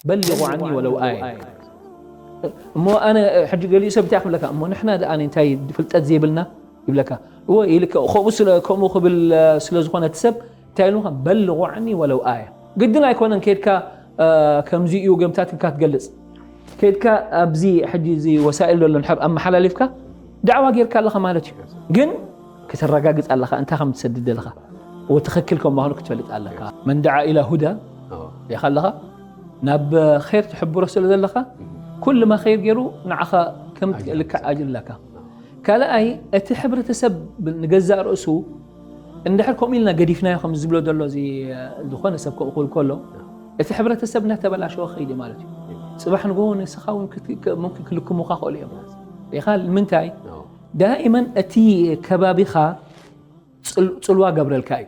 በልغ عني ولو آية እሞ ኣነ ሕጂ ገሊኡ ሰብ እንታይ ክብለካ እሞ ንሕና ደኣ እንታይ ፍልጠት ዘይብልና ይብለካ እዎ ኢልከ ከምኡ ስለ ከምኡ ክብል ስለ ዝኾነ እቲ ሰብ እንታይ ኢልካ በልغ عني ولو آية ግድን ኣይኮነን ከድካ ከምዚ እዩ ገምታት ኢልካ ትገልጽ ከድካ ኣብዚ ሕጂ እዚ ወሳኢል ዘሎ ንሕር ኣመሓላሊፍካ ዳዕዋ ጌርካ ኣለኻ ማለት እዩ ግን ከተረጋግጽ ኣለኻ እንታይ ከም ትሰድድ ኣለኻ ወትኽክል ከም ምዃኑ ክትፈልጥ ኣለካ መን ደዓ ኢላ ሁዳ ዲኻ ኣለኻ ናብ ኸይር ትሕብሮ ስለ ዘለኻ ኩሉ ማ ኸይር ገይሩ ንዓኻ ከም ልክዕ ኣጅር ኣለካ ካልኣይ እቲ ሕብረተሰብ ንገዛእ ርእሱ እንድሕር ከምኡ ኢልና ገዲፍናዮ ከም ዝብሎ ዘሎ እዚ ዝኾነ ሰብ ከምኡ ክብል ከሎ እቲ ሕብረተሰብ እናተበላሸወ ኸይዲ ማለት እዩ ፅባሕ ንጎ ንስኻ እውን ሙምኪን ክልክሙኻ ክእሉ እዮም ኢኻ ንምንታይ ዳኢመን እቲ ከባቢኻ ፅልዋ ገብረልካ እዩ